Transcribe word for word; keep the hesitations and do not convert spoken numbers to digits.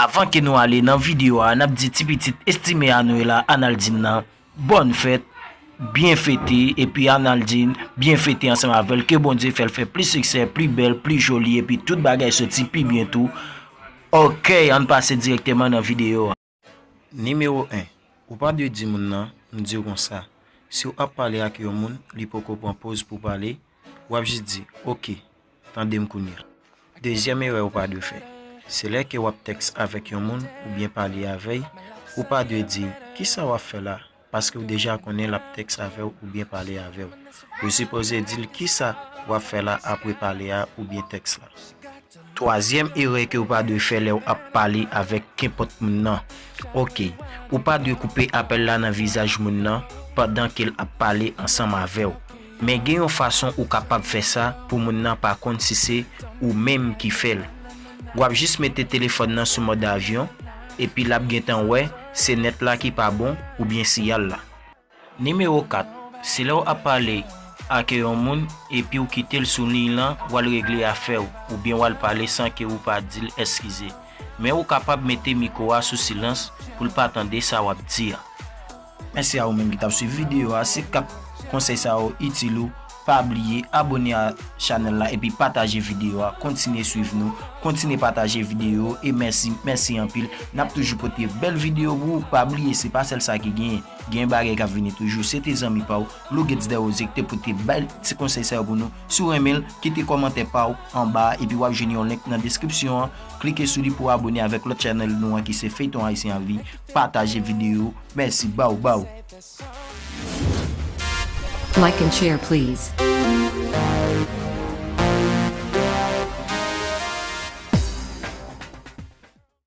Avan ke nou ale nan videyo a, n ap di ti pitit estime a nou la, Analdine nan, bòn fèt, byen fete, epi Analdine, byen fete ansanm avè l, ke Bondye fè l fè plis siksè, pli bèl, pli joli, epi tout bagay soti pi byen tou. Oke, ann pase dirèkteman nan videyo a. Nimewo en, ou pa dwe di moun nan, m di w konsa, si w ap pale ak yon moun, li poko pran poz pou pale, w ap jis di, oke, tande m kounye a. Dezyèm erè ou pa dwe fè, se lè ke w ap tèks avèk yon moun oubyen pale avè l, ou pa dwe di, kisa w ap fè la? Paske w deja konnen l ap tèks avè w oubyen pale avè w. Ou sipoze di l kisa w ap fè la apre pale a oubyen tèks la. Twazyèm erè ke w pa dwe fè lè w ap pale avèk kenpòt moun nan. Oke, ou pa dwe koupe apèl la nan vizaj moun nan pandan ke l ap pale ansanm avè w. Men gen yon fason ou kapab fè sa pou moun nan pa konn si se ou menm ki fè l. W ap jis mete telefòn nan sou mòd avyon, epi l ap gentan wè se nèt la ki pa bon oubyen siyal la. Nimewo kat, si lè w ap pale ak yon moun epi w kite l sou liy lan, w al regle afè w, oubyen w al pale san ke ou pa di l eskize. Men ou kapab mete mikwo a sou silans pou l pa tande sa w ap di a. Mèsi a ou menm ki t ap swiv videyo a. Si kat konsèy sa yo itil ou, pa bliye abòne a chanèl la epi pataje videyo a. Kontinye swiv nou, kontinye pataje videyo e mèsi, mèsi anpil. N ap toujou pote bèl videyo pou ou. Pa bliye, se pa sèl sa ki genyen. Gen bagay k ap vini toujou. Se te zanmi pa w, Lou Gates Desrosiers, ki te pote bèl ti konsèy sa yo pou nou. Si w renmen l, kite kòmantè pa w anba a, epi w ap jwenn yon link nan deskripsyon an. Klike sou li pou w abòne avèk lòt chanèl nou an ki se Feyton Ayisyen Anvi. Pataje videyo. Mèsi, baww, baww. Like and share, please.